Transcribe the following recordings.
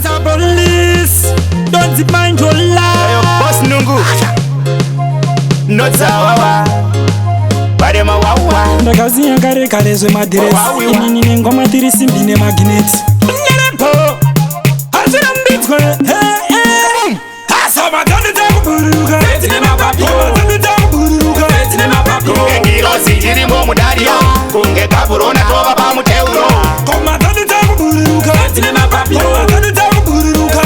Gaza police, don't mind your Ayo, life. Boss Nungu Notsawawa Barema wawa. Ndakaziya kare kare zvemadhiresi. Wawiwa. Inini nengoma tiri simbi nemagineti. Nerepo hazvirambidzwe. Asamatanditakuburuka. Komatanditakuburuka. Kunge ngirozi tirimo mudario, kunge kaburona tova pamuteuro. Komatanditakuburuka. Komatanditakuburuka.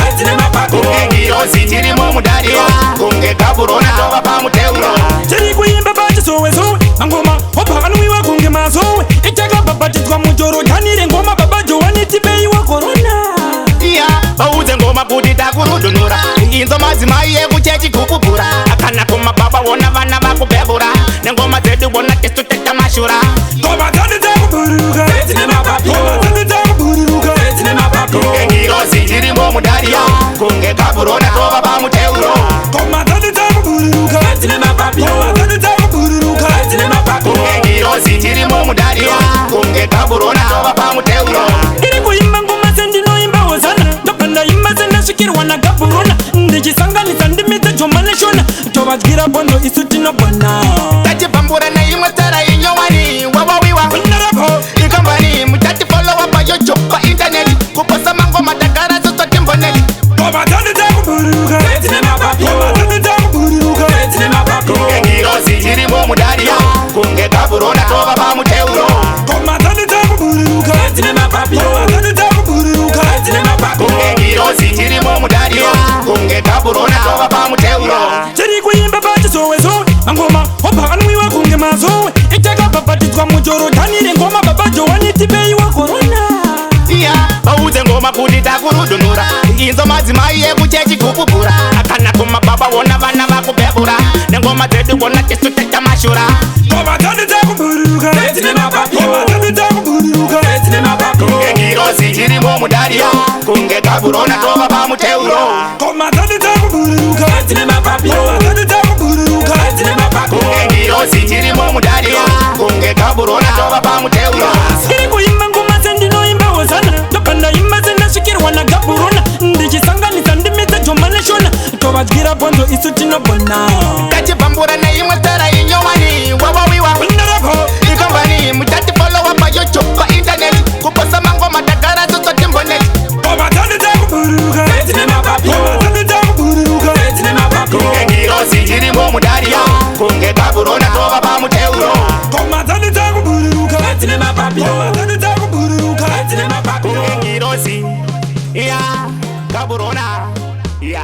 Kunge ngirozi tirimo mudario, kunge kaburona tova pamuteuro. Tiri kuimba pachisowesowe, mangoma obva anwiwa kunge mazowe. Itakabhabhatidzwa muJorodhani rengoma. Baba Johani, tipeiwa korona. Iya, vaudze ngoma kuti takurudunura. Inzo madzimai ekuchechi kupupura, akana kumababa wona vana vakubhebhura nengoma dzedu, wona tisu teta mashura. Komatanditakuburuka. Komatanditakuburuka. Kunge ngirozi tirimo mudario, kunge kaburona tova pamuteuro. Komatanditakuburuka. Komatanditakuburuka. Kunge ngirozi tirimo mudario, kunge kaburona tova pamuteuro. Iri kuimba ngoma sendinoimba hosana. Ndobva ndaimba sendasvikirwa nagabhuruna, ndichisanganisa ndimi dzejoma neshona. Tovadyira bondo, isu tinogona. Tachipambura neimwe tsara inyowani wawawiwa. Nerepo. Ikambani muchatifollowa paYouTube, paintaneti, kuposa mangoma tagara sosotimboneti. Komatanditakuburuka. Komatanditakuburuka. Kunge ngirozi tirimo mudario, kunge kaburona tova pamuteuro. Komatanditakuburuka. Komatanditakuburuka. Kunge ngirozi tirimo mudario, kunge kaburona tova pamuteuro. Tiri kuimba pachisowesowe, mangoma obva anwiwa kunge mazowe. Itakabhabhatidzwa muJorodhani rengoma. Baba Johani, tipeiwa korona. Iya, vaudze ngoma kuti takurudunura. Inzo madzimai ekuchechi kupupura, akana kumababa wona vana vakubhebhura nengoma dzedu, wona tisu teta mashura. Komatanditakuburuka. Komatanditakuburuka. Kunge ngirozi tirimo mudario, kunge kaburona tova pamuteuro. Komatanditakuburuka. Komatanditakuburuka. Kunge ngirozi tirimo mudario, kunge kaburona tova pamuteuro. Iri kuimba ngoma sendinoimba hosana. Ndobva ndaimba sendasvikirwa nagabhuruna, ndichisanganisa ndimi dzejoma neshona. Tovadyira bonzo, isu tinogona. Tachipambura neimwe tsara inyowani wawawiwa. Nerepo. Ikambani muchatifollowa paYouTube, paintaneti, kuposa mangoma tagara sosotimboneti. Komatanditakuburuka. Komatanditakuburuka. Kunge ngirozi tirimo mudario, kunge kaburona tova pamuteuro. Komatanditakuburuka. Komatanditakuburuka. Kunge ngirozi ya kaburona ya.